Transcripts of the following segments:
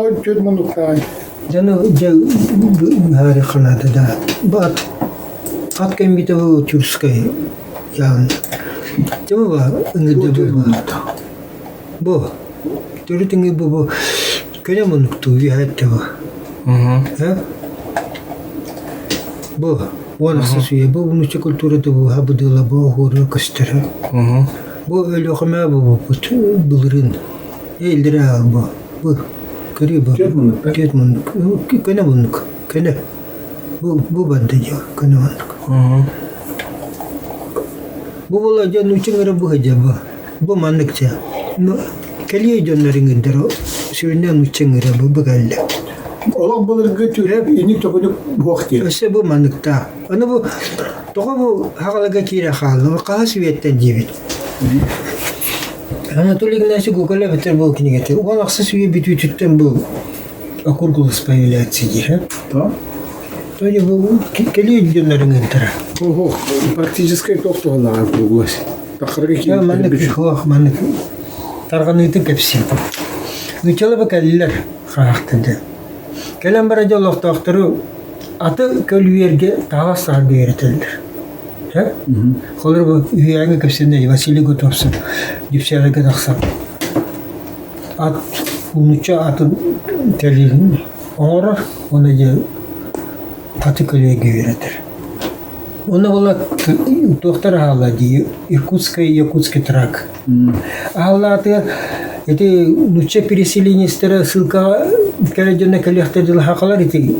Түөрт муннуктааҕый? Дьону дьэ быһаарыахха наада да. Бу ат ат кэммитэ бу Тюркскай яғни. Дьэ бу ыҥырда бу бу төрүт ыҥыр бу бу көнө муннуктуу үөһэттэ бу. Э? Бу 10 үйэ бу нуучча культурата бу хабыдыла бу оһуора көстөрө. Бу Өлүөхүмэ бу былырыын Эллэрэ бу бу көрүү бу Түөрт муннук да? Түөрт муннук. Көнө муннук. Көнө. Бу бу барда дьэ көнө муннук. Бу була дьэ нуучча ыҥыра бу дьэ бу. Бу маннык дьэ. Ну кэлиэ дьоннор ыҥырдар сүрүннээн нуучча ыҥыра бу бу кэллэ. Олох былыргы түрэ инник төкүнүк буох диэн. Өссө бу манныктаах. Аны бу тоҕо бу хаҕалага киирэ хаалла? Хаһыс үйэттэн диэбит. Анатолий Игнатьевич Гоголь эбэтэр бу кинигэтэ 16 үйэ бүтүүтүттэн бу округлас появляется диир. Да? То есть бу кэлии дьоннорун ыҥыртара. Ого, практически туох туһалаах округлас. Тахарга Я маннык суох маннык тарҕаныытын кэпсиим. Нуччалар бу кэллилэр хаахтыды. Кэлэн баран дьэ олохтоохтору аты көлүйэргэ таһаҕас таһарга үөрэтэллэр. Холобур, бу үһүйээҥҥэ кэпсэнэ Василий Готовцев Дьүпсээлэргэ тахсан ат нуучча атын кэлиин оҥорор уонна дьэ аты көлүйэргэ үөрэтэр. Уонна буола туохтар аһаалла дии Иркутскай Якутский тракт. Аһаллаатыгар ити нуучча переселенецтэрэ ссылкаҕа кэлэ дьоно кэлиэхтэр дылы хахалар ити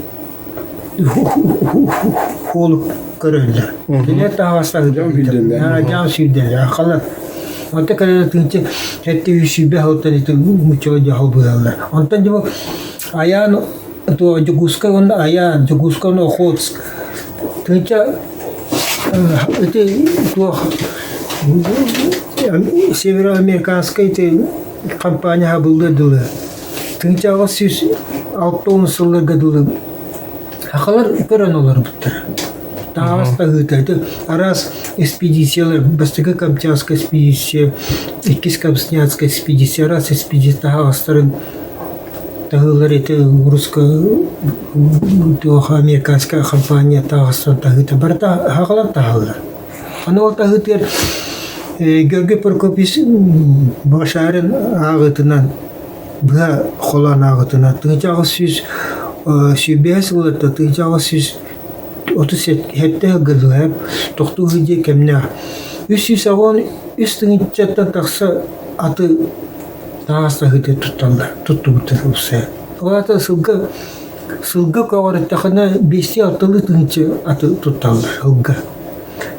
Хуолук көрөллөр. Кинилэр таһаҕастары дьаам сүүрдэллэр. Халар. Онто кэлэр тыынча сэттэ үс сүүрбэ сылтан ити муччала дьаһал быһаллар. Онтон дьэ бу Айаан Дьокуускай уонна Айаан, Дьокуускай уонна Охотск тыынча ити туох североамериканскай ити компания хабыллыар дылы 1860 сылларга дылы сахалар көрөн олорбуттара. Таһаҕас таһыыта ити араас экспедициялар бастакы Камчатская экспедиция, иккис Камчатская экспедиция араас экспедиция таһаҕастарын таһыылар ити русско туох американскай компания таһаҕастарын таһыыта барыта сахалар таһаллар. Аны ол таһыытыгар Георгий Прокопьевич Башарин ааҕыытынан быһа холоон ааҕытына 1825 сылларта 1837 сылга дылы тохтуу сылдьыы кэмнээх 383 тыһыынчаттан тахса аты таһаас таһыыта тутталлар туттубуттар уопсайа. Ол аата сылга сылга көҕүрэттэххинэ биэстии алталыы тыһыынча аты тутталлар сылга.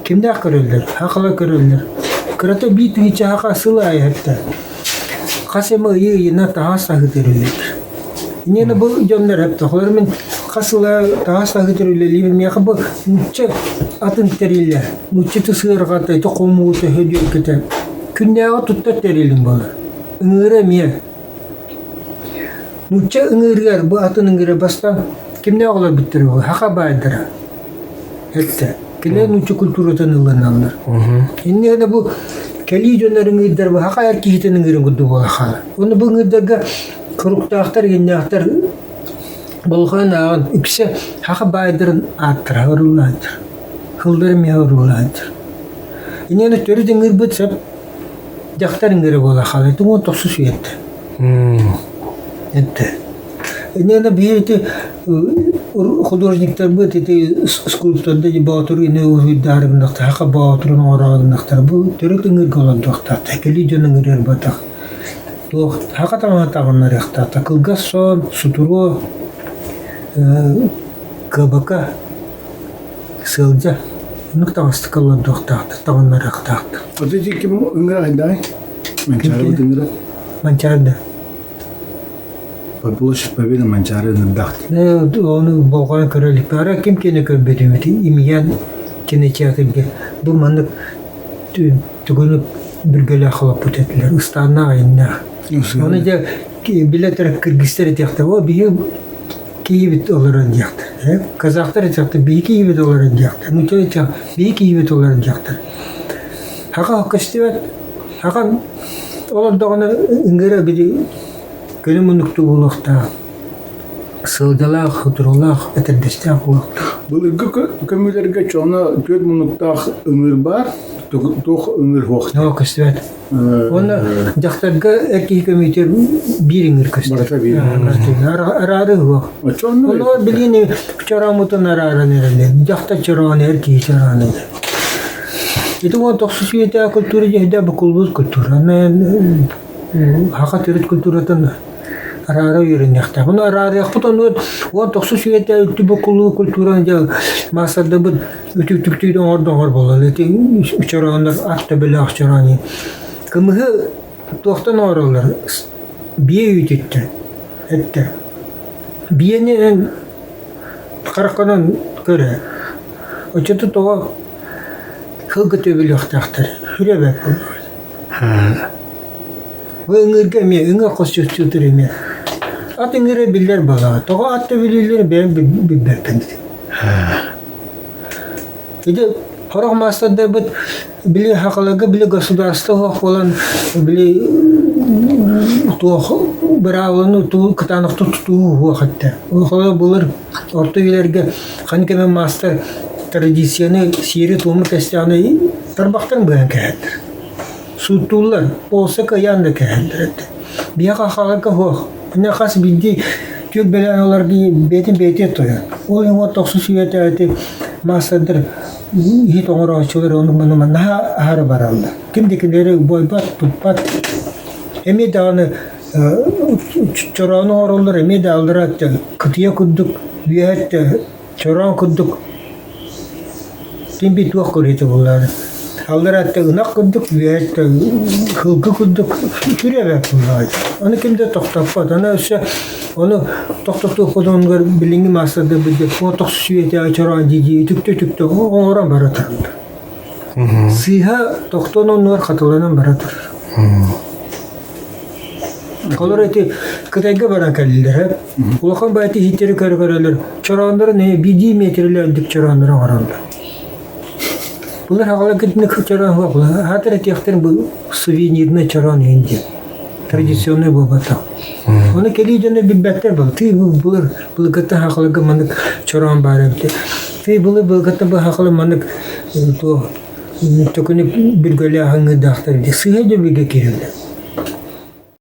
Кимнээх көрөллөр? Хахала көрөллөр. Кырата биир тыһыынча хаха сыл аайы эттэ. Хас эмэ ыйы ыйына таһаас таһыытыгар үлэлиир. Инньэ бу дьоннор эптэ. Мин хас сыла таһаас таһыытыгар үлэлиибин. Миэхэ бу нуучча атын тэрилэ, нуучча тысыарҕата, ити хомуута, һөдүөккэтэ күннээҕи туттар тэрилим буолар. Ыҥыыра эмиэ. Нуучча ыҥыырыгар бу атын ыҥыыра бастаан кимнээх олорбуттара буолуо? Саха баайдара. Эттэ. Кинилэр нуучча культуратын ылыналлар. Иннигинэ бу кэлии дьоннор ыҥыырдар бу саха эр киһитин ыҥыырын курдук буола хаалар. Уонна бу ыҥыырдарга куруктаахтар, игиннээхтэр болҕойон ааҕан үксэ саха баайдарын ааттара оруулаһыттар. Сыллар эмиэ оруулаһыттар. Иннигинэ төрүт ыҥыырбыт сөп дьахтар ыҥыыра буола хаалар. Ити 19 үйэттэ. Эттэ. Инньэ биир ити художниктарбыт ити скульптордар боотуру ини уруһуйдаары гыннахтара, саха боотурун оҥороору гыннахтара. Бу төрүт ыҥыырга олордуохтаахтар, кэлии дьон ыҥырыар буотах. Туох саха таҥаһа таҥыннарыахтаахтар. Кылгас сон, сутуруо, кыбака, сыалдьа. Оннук таҥастык олордуохтаахтар, таҥыннарыахтаахтар. Ото ити ким ыҥыра хайдаҕый? Манчаарыбыт ыҥыра. Манчаары да. Площадь Победы Манчаары ыҥырдаах Ону болҕойон көрө иликпин. Арай ким киэнэ көрбүтүм Имиян кинотеатрга бу маннык тугуну бүргэлээх холоппут этилэр, ыстааннаах айаннаах. Ону дьэ билэ турар кыргызтар этиэхтэр, о биһи киһибит олорон диэхтэр. Казахтар этиэхтэр, биһи киһибит олорон диэхтэр. Нуучча этиэх, биһи киһибит олорон диэхтэр. Хаха көстүбэт, хахан олордоҕуна ыҥыра били Көнө муннуктуу буолуохтаах. Сылдьалаах, утурулаах, этэрбэстээх буолуохтаах. Былыргы көмүүлэргэ чооно түөрт муннуктаах ыҥыыр баар, туох ыҥыыр суох. Ноо көстүбэт. Уонна дьахтарга эр киһи көмүүтэ биир ыҥыыр көстөр. Барыта биир. Араары суох. Онно билигин чорооммутун арааран эрэллэр. Дьахтар чороон, эр киһи чороон эрэ. Ити уон тохсус үйэтээҕи культура дьиһдэ букуллубут культура. Аны саха төрүт культуратын араара үөрэниэхтээх. Ону араарыахпыт оннугар 19 үйэтэ үттү буккуллуу культураны дьэ маастардабыт үтүктүктүү оҥордоҥор буолан ити чорооннор ат төбөлөөх чороон кымыһы туохтан оҥороллор биэ үүтүттэн эттэ биэни эн хараххынан көрө оччото тоҕо сылгы төбөлүөхтээхтэр сүрэ бэрт буоллаҕа Бу ыҥыырга эмиэ ыҥыыр хос-чоччутур эмиэ. Ат ыҥыыра биллэр буоллаҕа. Тоҕо ат төбүлүүллэрин бэйэм билбэппин. Ити сорох маастардарбыт били сахаларга били государство суох буолан били туох быраабыланы кытаанахтык тутуу суох этэ. Ол былыр орто үйэлэргэ ханнык эмэ маастар традицияны сиэри-туому кэстэҕинэ тарбахтарын быһан кэһэллэр. Сууттууллар, уолса кыайаан да кэһэллэр этэ. Биһиэхэ хааларга суох. Аны хас биирдии түөлбэлээн ылар бэйэтин бэйэтэ тойон. Ол иһин уот тохсус үйэтээҕи маастардар иһит оҥорооччулар ону маны наһаа аһара бараллар. Ким да кинилэри буойбат, туппат. Эмиэ даҕаны чороону оҥороллор, эмиэ да аллара кытыйа курдук, үөһэ чороон курдук Син биир туох көрүүтэ буоллаҕына аллара өттө ынах курдук, үөһэ өттө сылгы курдук сүрү эбээт буоллаҕа дии. Ону ким да тохтоппот. Аны өссө ону тохтотуохпут оннугар билиҥҥи маастардарбыт диэн тохсус үйэтээҕи чороон дии-дии үтүктэ-үтүктэ оҥорон бара тураллар. Сыыһа тохтон оннугар хатыланан бара турар. Олор ити Кытайга баран кэллилэр. Улахан баайты иһиттэри көрө-көрөлөр чорооннорун биирдии миэтирэлээх үрдүк чорооннору оҥороллор. Былыр аҕалар кытыннык чороон суох буолар. Аатыр этиэхтэрин бу сувенирный чороон иһин диэн. Традиционный буолбатах. Ону кэлии дьоно билбэттэр был. Тыы былыр былыргыттан хахаларга маннык чороон баар эбит. Тыы былыр былыргыттан бу хахалар маннык туох төкүнүк бүргэлээх ыҥыырдаахтар дии. Сыыһа да билгэ киирэллэр.